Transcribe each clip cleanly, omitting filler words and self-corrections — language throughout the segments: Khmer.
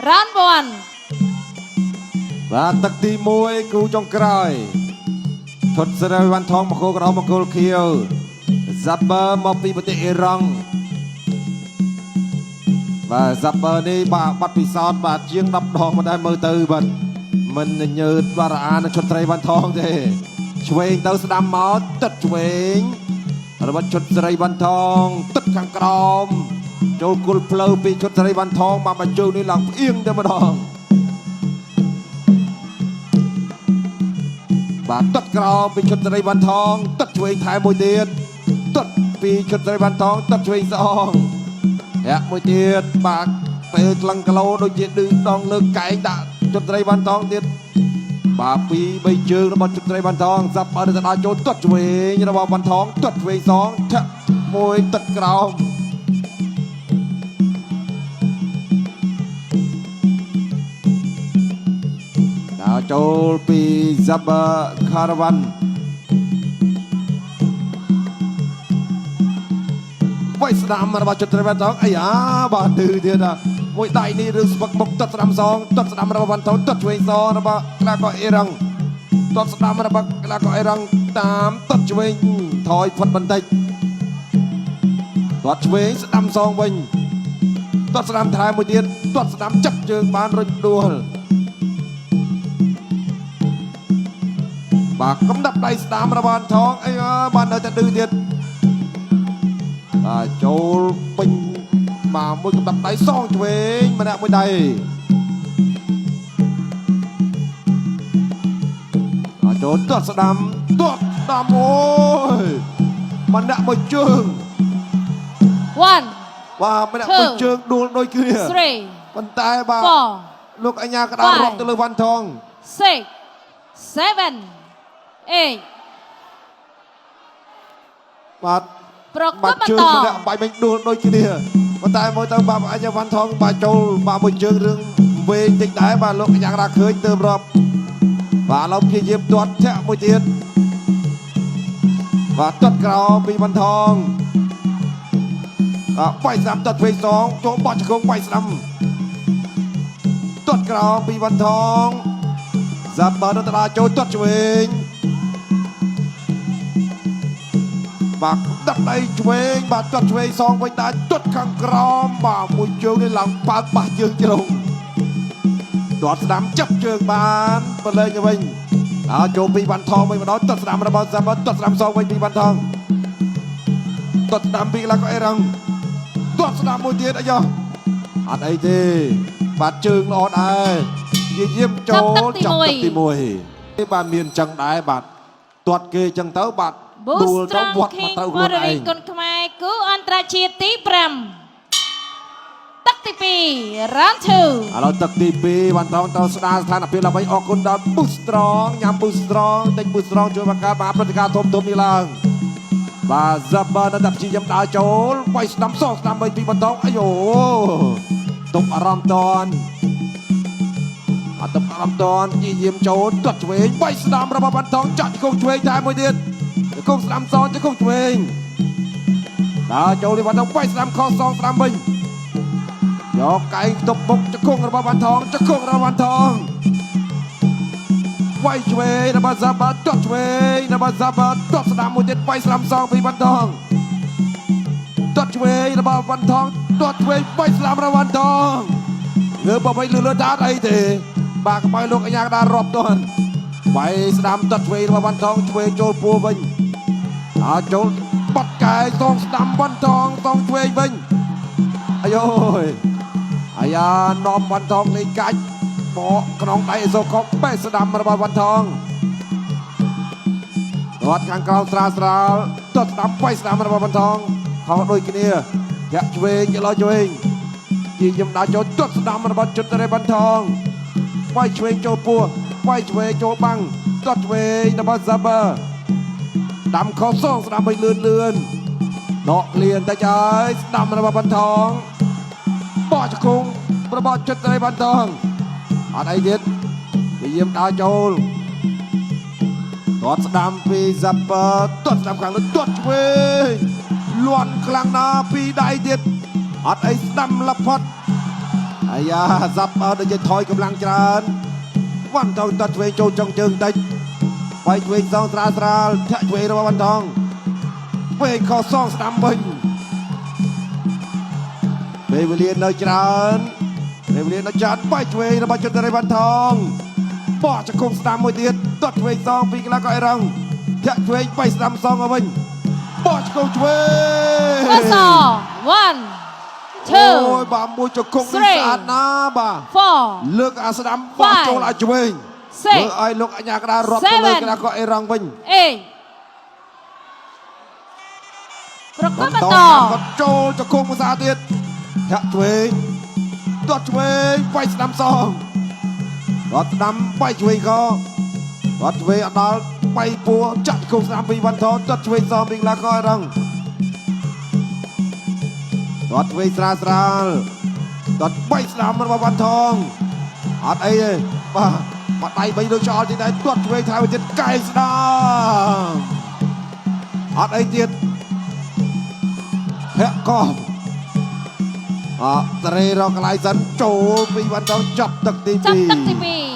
Round 1. បាទទឹកទី1គូចុងក្រោយឈុតស្រីវ៉ាន់ថងមង្គលក្រហមមង្គលខៀវហ្សាប់បើមកពីប្រទេសអ៊ីរ៉ង់បាទហ្សាប់បើនេះបាទបាត់ពិសោធន៍បាទជាង10ដងមិនដែរមើលទៅបាទមិនញើតបាទរអានឹងឈុតស្រីវ៉ាន់ថងទេឆ្វេងទៅស្ដាំមកទឹកឆ្វេងរបស់ឈុតស្រីវ៉ាន់ថងទឹកខាងក្រោមចូលគល់ផ្លូវពីឈុតស្រីវ៉ាន់ថងបាទមកជើងនេះឡើងផ្អៀងតែម្ដង បាទទាត់ក្រោមពីឈុតសេរីវ៉ាន់ថងទាត់ឆ្វេងថែមមួយទៀតទាត់ពីឈុតសេរីវ៉ាន់ថងទាត់ឆ្វេងសងធាក់មួយទៀតបាទពេលក្លឹងគីឡូដូចជាឌឺដងលើកកែងដាក់ឈុតសេរីវ៉ាន់ថងទៀតបាទពីរបីជើងរបស់ឈុតសេរីវ៉ាន់ថងសាប់អត់ទៅដល់ចូលទាត់ឆ្វេងរបស់វ៉ាន់ថងទាត់ឆ្វេងសងធាក់មួយទាត់ក្រោមដល់ចូលពីហ្សាប់ខារ៉ាវ៉ាន់ វាយស្ដាំរបស់ចិត្តត្រេវ៉ាន់ថងអាយ៉ាបាទឌឺទៀតណាមួយដៃនេះរឿងស្ពឹកមុខទាត់ស្ដាំសងទាត់ស្ដាំរបស់វ៉ាន់ថងទាត់ឆ្វេងសងរបស់ក្លាកអ៊ីរ៉ង់ទាត់ស្ដាំរបស់ក្លាកអ៊ីរ៉ង់តាមទាត់ឆ្វេងថយផុតបន្តិចទាត់ឆ្វេងស្ដាំសងវិញទាត់ស្ដាំថែមមួយទៀតទាត់ស្ដាំចាប់ជើងបានរុញដួលបាទកំដាប់ដៃស្ដាំរបស់វ៉ាន់ថងអីបាននៅតែឌឺទៀត បាទចូលពេញបាទមួយកំដាប់ដៃសងឆ្វេងម្នាក់មួយដៃបាទចូលទាត់ស្ដាំទាត់ស្ដាំអូយម្នាក់មួយជើង One, បាទម្នាក់មួយជើងដួលដូចគ្នា three, ប៉ុន្តែបាទ four, លោកអញ្ញាកដាលរាប់ទៅលើវ៉ាន់ថង six, seven, eight. បាទ ប្រក បាទ បបន្ត ជើងម្នាក់បាច់មិញដួលដូចគ្នាប៉ុន្តែមើលទៅបាទអញ្ញាវ៉ាន់ថងបាទចូលបាទមួយជើងរឿងវែងតិចដែរបាទលោកអញ្ញាកដាលឃើញទើបរាប់បាទឥឡូវព្យាយាមទាត់ធាក់មួយទៀតបាទទាត់ក្រោមពីវ៉ាន់ថងបាទបាយស្ដាំទាត់វែងសងចូលបោះជង្គង់បាយស្ដាំទាត់ក្រោមពីវ៉ាន់ថងហ្សាប់បើនៅតដាចូលទាត់ឆ្វេង បាទដាក់ដៃឆ្វេងបាទទាត់ឆ្វេងសងវិញដែរទាត់ខាងក្រោមបាទមួយជើងនេះឡើងប៉ើកប៉ះជើងជ្រុងទាត់ស្ដាំចាប់ជើងបានបលែងទៅវិញដល់ចូលពីវ៉ាន់ថងវិញម្ដងទាត់ស្ដាំរបស់សាប់ទាត់ស្ដាំសងវិញពីវ៉ាន់ថងទាត់ស្ដាំពីកន្លះក៏អេរ៉ង់ទាត់ស្ដាំមួយទៀតអាយ៉ោះអត់អីទេបាទជើងល្អដែរយាយាមចូល ចាប់ ចាប់ ទឹកទី ទឹកទី1បាទមានចឹងដែរបាទទាត់គេចឹងទៅបាទ ប៊ូ ដួល ស្ត្រង ទៅវត្ត ឃីង មកត្រូវខ្លួន បរិ ឯង វីគុណខ្មែរគូអន្តរជាតិទី5ទឹកទី2 round 2. ឥឡូវទឹកទី2បានត្រង់ទៅស្ដារស្ថានភាពឡើងវិញអរគុណដល់ Boost Strong ញ៉ាំ Boost Strong ទិញ Boost Strong ជួយបង្កើតមហាព្រឹត្តិការណ៍ធំធំនេះឡើងបាទ Zapper នៅតែព្យាយាមដើរចូលវាយស្ដាំសងស្ដាំវិញពីបន្តអាយ៉ូទប់អារម្មណ៍តនអត់ទប់អារម្មណ៍តនព្យាយាមចូលទាត់ឆ្វេងវាយស្ដាំរបស់បន្តចាក់ជង្គង់ឆ្វេងថែមមួយទៀតជង្គង់ស្ដាំសងជង្គង់ឆ្វេងដើរចូលនេះបន្តវាយស្ដាំខុសសងស្ដាំវិញ យកកែងទប់មុខជង្គង់របស់វ៉ាន់ថងជង្គង់របស់វ៉ាន់ថងវាយឆ្វេងរបស់សាបាទាត់ឆ្វេងរបស់សាបាទាត់ស្ដាំមួយទៀតវាយស្ដាំសងពីវ៉ាន់ថងទាត់ឆ្វេងរបស់វ៉ាន់ថងទាត់ឆ្វេងវាយស្ដាំរបស់វ៉ាន់ថងងើបបបីលឺលឺតាអត់អីទេបាទកុំឲ្យលោកអញ្ញាកដារាប់ទាន់វាយស្ដាំទាត់ឆ្វេងរបស់វ៉ាន់ថងឆ្វេងចូលពួរវិញអើចូលបាត់កែងសងស្ដាំវ៉ាន់ថងសងឆ្វេងវិញអាយយ អាយ៉ានាំវ៉ាន់ថងលេងកាច់បកក្នុងដៃអេសូកុបបេះស្ដាំរបស់វ៉ាន់ថងរត់ខាងក្រោមស្រាលស្រាលទាត់ស្ដាំបៃស្ដាំរបស់វ៉ាន់ថងខុសដូចគ្នាធាក់ឆ្វេងចលោឆ្វេងជាយំដើរចូលទាត់ស្ដាំរបស់ជុតរេវ៉ាន់ថងវាយឆ្វេងចូលពោះវាយឆ្វេងចូលបាំងទាត់ឆ្វេងរបស់សាបាដាំខុសសងស្ដាំវិញលឿនលឿនដកលៀនតិចហើយស្ដាំរបស់វ៉ាន់ថង បោះជង្គង់របស់ចិត្តត្រីបានតងអត់អីទៀតព្យាយាមដើរចូលទាត់ស្ដាំពីហ្សាប់ទាត់ស្ដាំខាងលើទាត់ឆ្វេងលន់ខ្លាំងណាស់ពីដៃទៀតអត់អីស្ដាំលផុត អាយ៉ាសាប់អើដូចជាថយកម្លាំងច្រើនវ៉ាន់ថងទាត់ឆ្វេងចូលចុងជើងតិចបាយឆ្វេងសងស្រាលស្រាលធាក់ឆ្វេងរបស់វ៉ាន់ថងឆ្វេងខសងស្ដាំវិញពេលវេលានៅច្រើនពេលវេលានៅច្រើនបាយឆ្វេងរបស់ជុនរីវ៉ាន់ថងបោះជង្គង់ស្ដាំមួយទៀតទាត់ឆ្វេងសងពីកន្លះក៏អីរងធាក់ឆ្វេងបាយស្ដាំសងមកវិញបោះជង្គង់ឆ្វេង កស1 អូយបាទមួយជង្គង់នេះ Three. ស្អាតណាស់បាទ 2 លើកអាស្ដាំបោះ Five. ចូលឲ្យឆ្វេង Six. មើលឲ្យលោកអញ្ញាកដារាប់ទៅលើ Seven. កដាក៏អេរ៉ង់វិញ 8ប្រកបបន្ត គាត់ចូលជង្គង់ភាសាទៀតធាក់ឆ្វេងទាត់ឆ្វេងវាយស្ដាំសងទាត់ស្ដាំវាយឆ្វេងក៏ទាត់ឆ្វេងអត់ដល់បៃពួរចាក់ជង្គង់ស្ដាំពីវ៉ាន់ថនទាត់ឆ្វេងសងពីកន្លះក៏អេរ៉ង់ទាត់ឆ្វេងស្រាលស្រាលទាត់បៃស្ដាំរបស់វ៉ាន់ថងអត់អីទេបាទបាត់ដៃបីដូចចោលទីដែរទាត់ឆ្វេងថែមទៀតកែងស្ដាំអត់អីទៀត ភៈកោអត្រេរកកន្លែងសិនចូលពីវ៉ាន់តងចាប់ទឹកទី ចាប់ 2 ទឹកទី2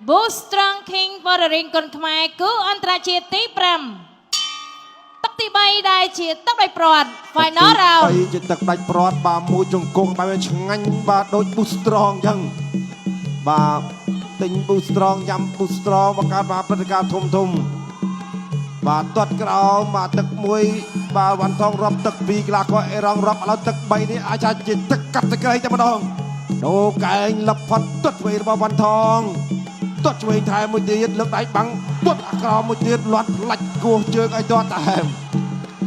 Boost Strong King បរិរិញគុនខ្មែរគូអន្តរជាតិទី5ទឹកទី3ដែលជាទឹកដោយព្រាត់ Final round បីជាទឹកដាច់ព្រាត់បាទមួយជង្គង់បែបឆ្ងាញ់បាទដូច Boost Strong អញ្ចឹងបាទទិញ Boost Strong ញ៉ាំ Boost Strong បង្កើតបានព្រឹត្តិការណ៍ធំធំបាទទាត់ក្រោមបាទទឹកមួយបាទវ៉ាន់ថងរាប់ទឹកពីរក្លាកអេរ៉ង់រាប់ឥឡូវទឹក3នេះអាចថាជាទឹកកាត់ទឹកក្រៃតែម្ដងដូកែងលឹបផុតទាត់ឆ្វេងរបស់វ៉ាន់ថងទាត់ឆ្វេងថែមមួយទៀតលើកដៃបាំងទាត់អាក្រមមួយទៀតលាន់ផ្លាច់គោះជើងឲ្យទាត់ថែម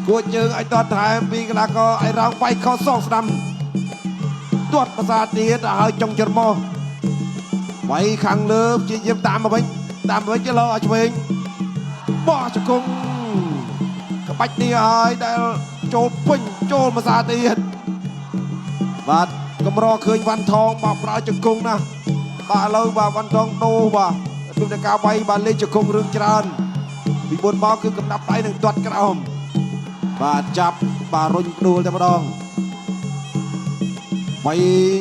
គួចជើងឲ្យទាត់ថែមពីកីឡាករឲ្យរងបៃខសងស្ដាំទាត់ភាសាទៀតឲ្យចុងច្រមុះវៃខាងលើព្យាយាមតាមមកវិញតាមមកវិញគេលោឲ្យឆ្វេងបោះជង្គង់ក្បាច់នេះឲ្យដែលចូលពេញចូលភាសាទៀតបាទកម្រឃើញវ៉ាន់ថងបាទប្រើជង្គង់ណាស់បាទឥឡូវបាទវ៉ាន់ថងដូរបាទពីនៃការវាយបាទលេងជង្គង់រឿងច្រើនពីមុនមកគឺកំណាប់ដៃនឹងទាត់ក្រោម បាទចាប់បាទរុញផ្ដួលតែម្ដងវាយ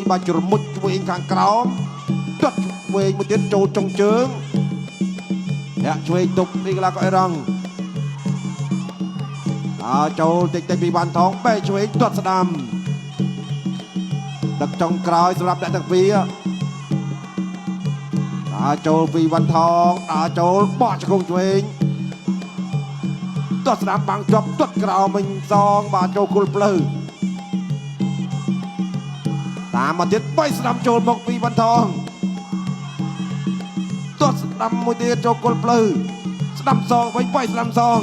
បាទជ្រមុជឆ្វេងខាងក្រោមទាត់ឆ្វេងមួយទៀតចូលចុងជើងអ្នកឆ្វេងទប់នេះកីឡាករអេរ៉ង់អើចូលតិចតិចពីបានថងបែកឆ្វេងទាត់ស្ដាំទឹកចុងក្រោយសម្រាប់អ្នកទាំងពីរដើរចូលពីវ៉ាន់ថងដើរចូលបោះជង្គង់ឆ្វេង ទាត់ស្ដាំបាំងជាប់ទាត់ក្រោមវិញសងបាទចូលគល់ផ្លូវតាមមកទៀតបីស្ដាំចូលមកពីបន្ថងទាត់ស្ដាំមួយទៀតចូលគល់ផ្លូវស្ដាំសងវិញបីស្ដាំសង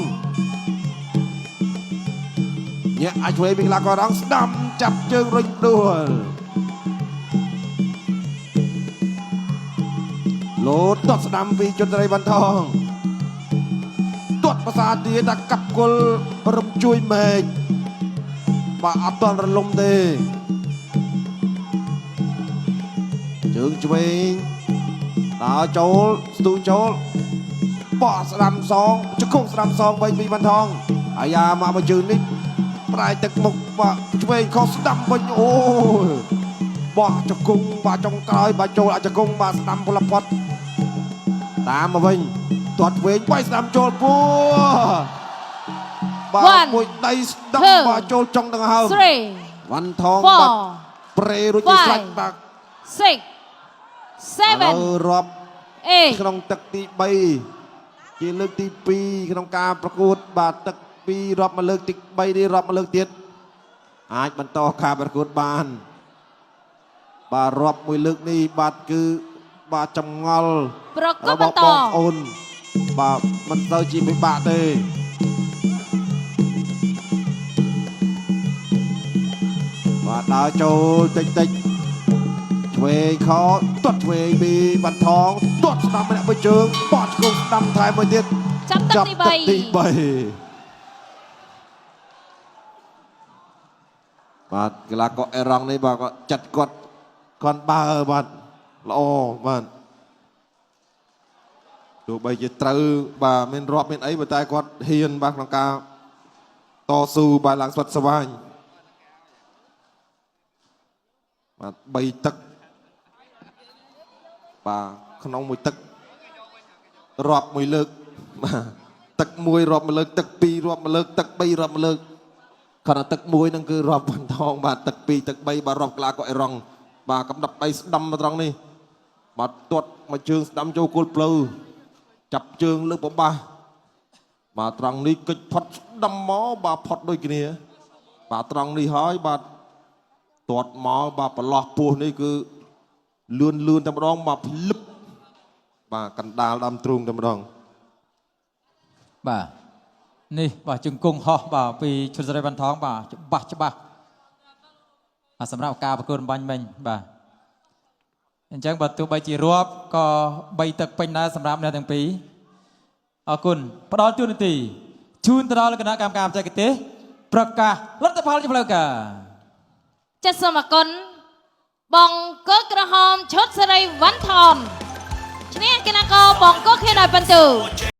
ញាក់អាចឆ្វេងពីកីឡាកររងស្ដាំចាប់ជើងរុញដួលលោតទាត់ស្ដាំពីជុនត្រីបន្ថង ទាត់ភាសាទៀតតែកាប់គល់រំជួយមេឃបាទអត់ទាន់រលំទេជើងឆ្វេងដើរចូលស្ទូចូលបោះស្ដាំសងជង្គង់ស្ដាំសងវិញពីបន្ថងអាយ៉ាមកមួយជើងនេះប្រែទឹកមុខបាទឆ្វេងខុសស្ដាំវិញអូយបោះជង្គង់បាទចុងក្រោយបាទចូលអាចជង្គង់បាទស្ដាំពលផុតតាមមកវិញទាត់វែងបាយស្ដាំចូលពោះបាទ One, មួយដៃស្ដាំ two, បាទចូលចុងដង្ហើម 3 វ៉ាន់ថងបាទ 4 ប្រេរួចជាស្រេច Five, បាទ 6 ឥឡូវ 7 រាប់ 8 ក្នុងទឹកទី3ជាលើកទី2ក្នុងការប្រកួតបាទទឹក2រាប់មកលើកទី3នេះរាប់មកលើកទៀតអាចបន្តការប្រកួតបានបាទរាប់មួយលើកនេះបាទគឺបាទចម្ងល់ ប្រកប របស់ បន្ត បងប្អូនបាទមិនសូវជាពិបាកទេបាទដើរចូលតិចតិចឆ្វេងខទាត់ឆ្វេងពីបាត់ថងទាត់ស្ដាំម្នាក់មួយជើងបោះឆ្គងស្ដាំថែមមួយទៀត ចាប់ទឹកទី ទឹកទី 3 3បាទកីឡាករអេរ៉ង់នេះបាទក៏ចាត់គាត់គាត់បើបាទល្អបាទទោះបីជាត្រូវបាទមានរាប់មានអីប៉ុន្តែគាត់ហ៊ានបាទក្នុងការតស៊ូបាទឡើងស្វិតស្វាញ បាទ3ទឹកបាទក្នុងមួយទឹករាប់មួយលើកបាទទឹកមួយរាប់មួយលើកទឹកពីររាប់មួយលើកទឹកបីរាប់មួយលើកខណៈទឹកមួយហ្នឹងគឺរាប់វណ្ណថងបាទទឹកពីរទឹកបីបាទរាប់ក្លាក៏អេរ៉ង់បាទកំដប់ដៃស្ដាំមកត្រង់នេះបាទទាត់មកជើងស្ដាំចូលគល់ផ្លូវចាប់ជើងលើកបំបាសបាទត្រង់នេះកិច្ចផុតស្ដាំមកបាទផុតដូចគ្នាបាទត្រង់នេះហើយបាទទាត់មកបាទប្រឡោះពោះនេះគឺលឿនលឿនតែម្ដងបាទភ្លឹបបាទកណ្ដាលដើមទ្រូងតែម្ដង បាទនេះបាទជង្គង់ហោះបាទពីឈុតសេរីវ៉ាន់ថងបាទច្បាស់ច្បាស់បាទសម្រាប់ការប្រកួតបាញ់មិញបាទអញ្ចឹងបើទោះបីជារាប់ក៏3ទឹកពេញដែរសម្រាប់អ្នកទាំងពីរអរគុណផ្ដល់ទូនាទីជូនទៅដល់គណៈកម្មការបច្ចេកទេសប្រកាសលទ្ធផលជាផ្លូវការ ចាសសូមអរគុណបង្គោលក្រហមឈុតសេរីវ៉ាន់ថនឈ្នះកីឡាករបង្គោលខៀវដោយពិន្ទុ